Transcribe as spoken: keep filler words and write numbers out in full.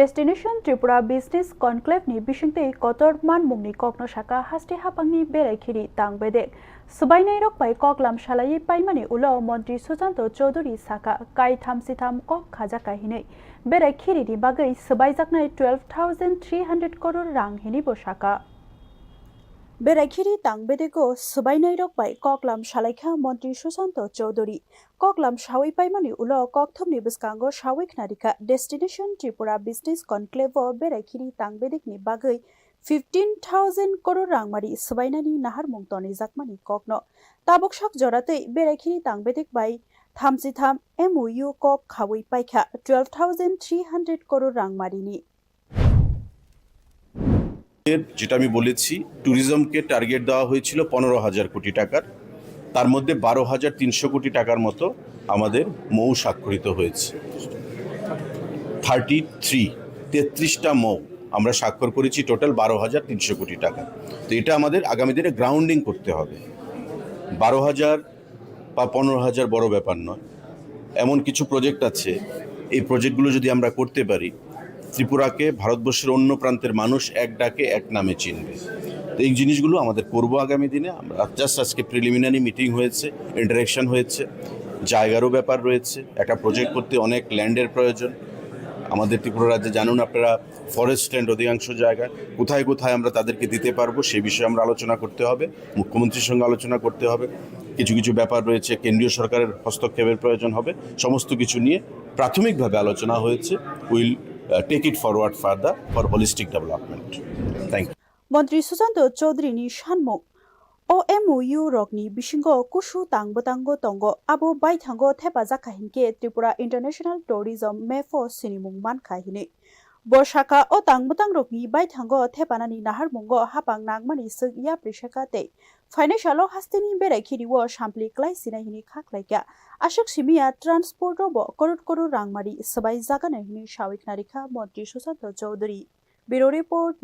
Destination Tripura Business Conclave ni bisingtwi kotor manmungni kokno saka haste hapangni berai khiri tang bedek. Swbainairok bai koklam salaiwi paimani ulo Montri Susanto Chowdhury saka kai thamsitham kok khajaka hinwi. Berai khirini bagwi swbaijaknai twelve thousand three hundred crore rang hinibo saka. Berai khiri tang bedego swbainairok bai koklam salaikha Montri Susanto Chowdhury. Koklam sawi paimani ulo kokthumni bwskango sawi khnarikha Destination Tripura Business Conclave o berai khiri tang bedekni bagwi fifteen thousand crore rangmari swbainani naharmung tonijakmani kokno. Tabuk sak joratwi berai khiri tang bedek bai thamchi tham M O U kok khawi paikha twelve thousand three hundred crore rangmarini. এর যেটা আমি বলেছি, ট্যুরিজমকে টার্গেট দেওয়া হয়েছিল পনেরো হাজার কোটি টাকার, তার মধ্যে বারো হাজার তিনশো কোটি টাকার মতো আমাদের মৌ স্বাক্ষরিত হয়েছে। থার্টি থ্রি, তেত্রিশটা মৌ আমরা স্বাক্ষর করেছি, টোটাল বারো হাজার তিনশো কোটি টাকা। তো এটা আমাদের আগামী দিনে গ্রাউন্ডিং করতে হবে। বারো হাজার বা পনেরো হাজার বড় ব্যাপার নয়। এমন কিছু প্রজেক্ট আছে, এই প্রজেক্টগুলো যদি আমরা করতে পারি, ত্রিপুরাকে ভারতবর্ষের অন্য প্রান্তের মানুষ এক ডাকে এক নামে চিনবে। তো এই জিনিসগুলো আমাদের করবো আগামী দিনে। আমরা জাস্ট আজকে প্রিলিমিনারি মিটিং হয়েছে, ইন্টারাকশন হয়েছে, জায়গারও ব্যাপার রয়েছে। একটা প্রজেক্ট করতে অনেক ল্যান্ডের প্রয়োজন। আমাদের ত্রিপুরা রাজ্যে জানুন আপনারা, ফরেস্ট ল্যান্ড অধিকাংশ জায়গায় কোথায় কোথায় আমরা তাদেরকে দিতে পারবো, সে বিষয়ে আমরা আলোচনা করতে হবে, মুখ্যমন্ত্রীর সঙ্গে আলোচনা করতে হবে। কিছু কিছু ব্যাপার রয়েছে, কেন্দ্রীয় সরকারের হস্তক্ষেপের প্রয়োজন হবে। সমস্ত কিছু নিয়ে প্রাথমিকভাবে আলোচনা হয়েছে। We'll take it forward further for holistic development. Thank you. Montri Susanto Chowdhury ni sanmung, o M O U rokni bisingo kusu tang bwtango tongo, abo baithango thepajak kha hinkhe Tripura International Tourism map o sinimung mankha hinwi. Bo saka o tang bwtangrokni baithango thepanani naharmungo hapang nangmani swk yapri saka tei phainai salo hasteni berai khirio sampli klai sinai hinwi kha khlaikha. Aswk simiya transport o bo koror koror rangmari swbai jaganai hinwi sawi khnarikha Montri Susanto Chowdhury. Bureau Report.